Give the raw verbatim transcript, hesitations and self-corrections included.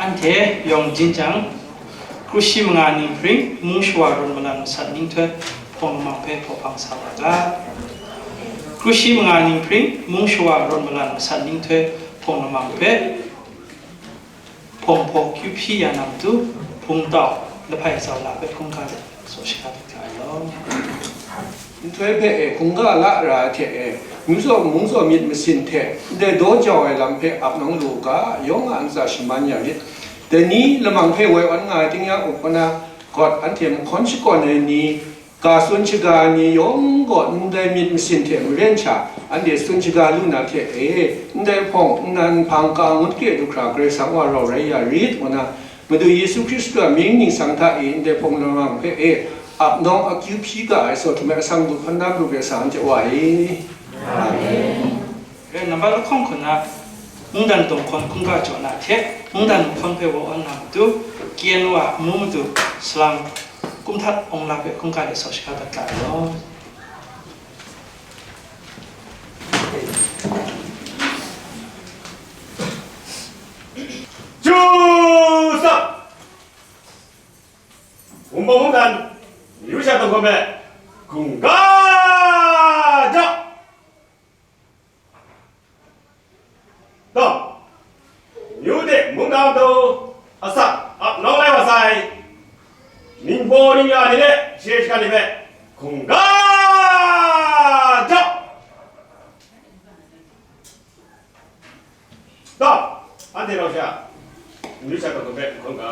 Anhte yawng jin jang, kru shi manga ninghpring mung shawa rawt malan masat nhtoi hpawng lamang hpe hpaw hpang sa wa ga. Kru shi manga ninghpring mung shawa rawt malan masat nhtoi hpawng lamang hpe hpawng hpaw kyu hpyi ya na matu, hpungtau lahpai zau la hpe hkungga de, saw shaga dat ga ai law. Nhtoi hpe e hkungga la ra ai hte e, mung zaw, mung zaw myit masin hte ndai daw jau ai lam hpe ap nawng lu u ga, yawng a ntsa shaman ya rit. Dai ni lamang hpe woi awn nga ai tingnyang up kaw na, gawt anhte mahkawn shakawn ai ni, ga tsun shaga ai ni yawng gaw ndai myit masin hte maren sha, anhte tsun shaga lu na hte e, ndai hpawng nnan hpang ka ngut ke du hkra Karai Kasang wa rau rai ya rit, ngu na, Madu Yesu Hkristu a mying ningsang hta e ndai hpawng lamang hpe e ap nawng akyu hpyi ga ai saw htum ai asak du hpan na matu Karai Kasang anhte wa e. Amen. Rai nna, nambat lahkawng hku na mungdan dawng hkawn hkungga jaw na hte, mungdan lahkawng hpe wa awn na matu, K N O a amu matu salang kumhtat awng la hpe hkungga de saw shaga dat ga ai law. Ju sa! Wunpawng mungdan, yu sha dawng hkawm hpe hkungga jaw! Dawng, yu de mungdan hta asak ap nawng lai wa sai, ningbaw ningya ni le she shagan ni hpe hkungga jaw! Dawng, anhte rau sha, yu sha dawng hpe hkungga.